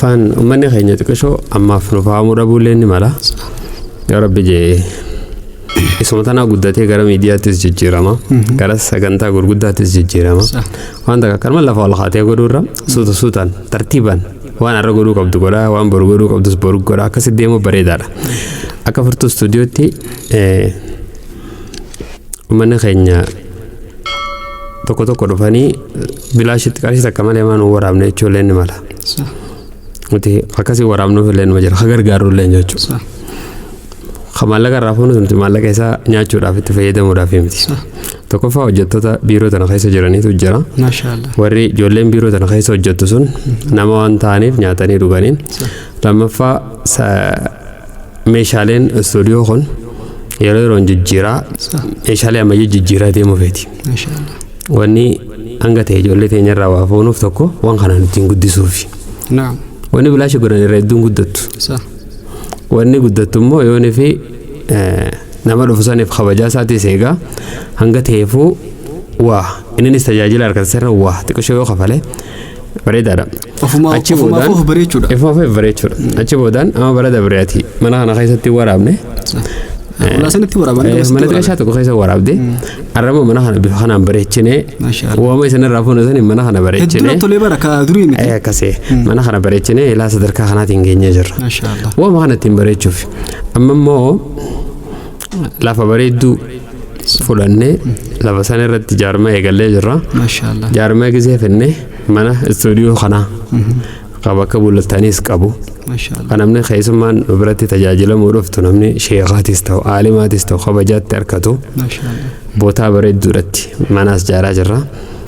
Afaan uummanni keenya xiqqishoo ammaaf nu fahamuu dhabuullee ni mala. Yoo Rabbi jee isuma tanaa guddatee gara miidiyaattis jijjiirama. Gara sagantaa gurguddaattis jijjiirama. Waan takka akkanuma lafa ol kaatee godhuurra suuta suutaan tartiibaan waan har'a godhuu qabdu godhaa, waan boru godhuu qabdus boru godhaa, akkasitti deemuu bareedaadha. Akka Furtuu Istuudiyootti uummanni keenya tokko tokko dhufanii bilaashitti qarshii takka malee maan waraabne jechuullee ni mala. Nuti akkasii waraabnuuf illee numa jira, ka gargaarru illee jechuudha. Ka maallaqa irraa fuunus nuti maallaqa isaa nyaachuudhaaf itti fayyadamuudhaaf miti. Tokkoffaa, hojjettoota biiroo tana keessa jiraniitu jira. Maashaallah. Warri ijoolleen biiroo tana keessa hojjettu sun nama waan ta'aniif nyaatanii dhuganiin. Lammaffaa, meeshaaleen istuudiyoo kun yeroo yeroon jijjiiraa, meeshaalee ammayyaa jijjiiraa deemuu feeti. Maashaallah. Wanni hanga ta'e ijoollee teenyarraa waa fuunuuf tokko waan kanaan ittiin guddisuufi. Wanni bilaasha godhan irra hedduun guddattu. Wanni guddattu immoo yoonii fi nama dhufu saniif kabajaa isaatis eegaa hanga ta'eefuu waa inninis tajaajila harkata sirra waa xiqqishoo yoo kafale bareedaadha. Achi ofumaaf of bareechuudha. Ofumaaf of bareechuudha. Achi boodaan amma bara dabreeti mana kana keessatti waraabne. Ulaa sanitti waraaban. Mana xiqqashaa tokko keessa waraabde. Arraba mana kana bifa kanaan bareechinee uumama isinirraa fuune sanii mana kana Hedduu bareechinee. Tolee, bara ka durii miti. Akkasii mana kana bareechinee ilaa sadarkaa kanaatiin geenyee jirra. Maashaallah. Uumama kana ittiin bareechuuf amma immoo lafa bareedduu fudhannee lafa sana irratti jaarmaa eegallee jirra. Maashaallah. Jaarmaa gisee fennee mana istuudiyoo kanaa kan bakka bultaniis qabu. Maashaallah. Kan namni keessummaan nu biratti tajaajilamuu dhuftu, namni sheekaatis ta'u aalimaatis ta'u kabajaatti harkatu Maashaallah. bootaa bareedduudhatti manaas ijaaraa jirra.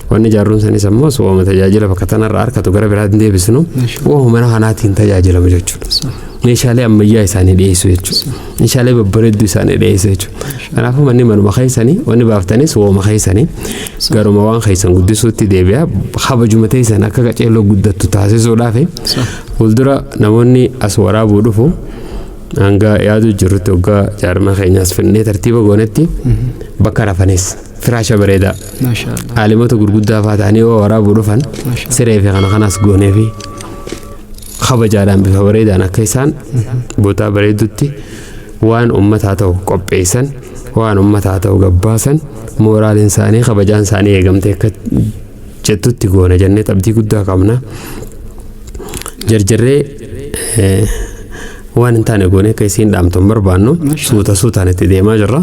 Wanni ijaarruun sanis ammoo waama tajaajila bakka tanarraa harkatu gara biraatti deebisnu, waama mana kanaatiin tajaajilamu jechuudha. Meeshaalee ammayyaa isaanii dhiyeessu jechuudha. Meeshaalee babbareedduu isaanii dhiyeessu jechuudha. Kanaafuu manni manuma keessanii, wanni baaftanis waama keessanii, garuma waan keessan guddisuutti deebi'a, kabajuma teessan akka qaceelloo guddattu taasisuudhaaf fuuldura namoonni as waraabuu dhufu hanga yaaduu jirrutti, waggaa jaarmaa keenyaas finnee tartiiba goonetti bakka rafanis firaasha bareedaa Maashaallah. aalimota gurguddaa fa'aa ta'anii yoo waraabuu dhufan siree fi kana kanas goonee fi kabajaadhaan bifa bareedaan akka isaan bootaa bareeddutti waan ummataa ta'u qopheessan, waan ummataa ta'u gabbaasan, mooraaliin isaanii kabajaan isaanii eegamtee akka jettutti goona jennee abdii guddaa qabna. Jarjarree waan hin taane goonee akka isiin dhaamtu hin barbaannu, suuta suutaan itti deemaa jirra.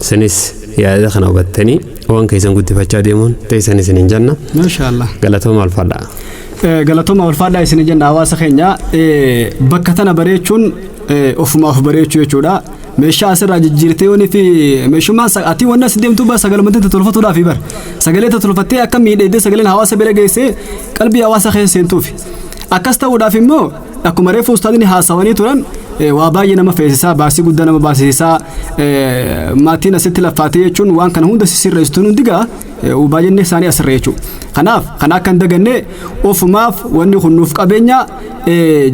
Isinis yaada kana hubattanii waan keessan guddifachaa deemuun teessan isin hin jenna. Maashaallah. Galatooma, alfaadhaa. Galatooma, ulfaadhaa isin jenna. Hawaasa keenya, bakka tana bareechuun ofuma of bareechuu jechuudha. Meeshaa asirraa jijjiirtee yoonii fi meeshummaan ati wanni as deemtu bara sagalumatti tolfatuudhaaf bar sagalee tolfattee akka miidhagdee sagaleen hawaasa bira geessee qalbii hawaasa keessa seentuuf. Akkas ta'uudhaaf immoo akkuma reefu ustaadni haasawanii turan, waa baay'ee nama feesisaa, baasii guddaa nama baasisaa, maatiin asitti laffaatee jechuun waan kana hunda sisirreessituun hundi gaa baay'inni isaanii asirra jechuudha. Kanaaf kana akka hin daganne, ofumaaf wanni kun nuuf qabeenya,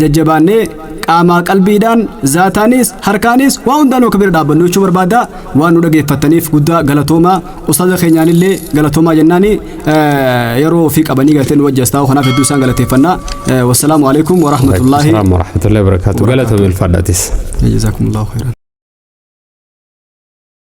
jajjabaannee qaamaa qalbiidhaan zaataanis harkaanis waa hundaan akka bira dhaabbannu jechuu barbaada. Waan nu dhageeffattaniif guddaa galatoomaa. Ustaaza keenyaanillee galatoomaa jennaani, yeroo ofii qabanii galtee nu wajjas taa'u kanaaf hedduu isaan galateeffannaa. Wassalaamu alaikum warahmatullaahi Assalamu warahmatullahi wabarakatuh. Galatooma, ulfaadhaatis. Jazakumullahu khairan.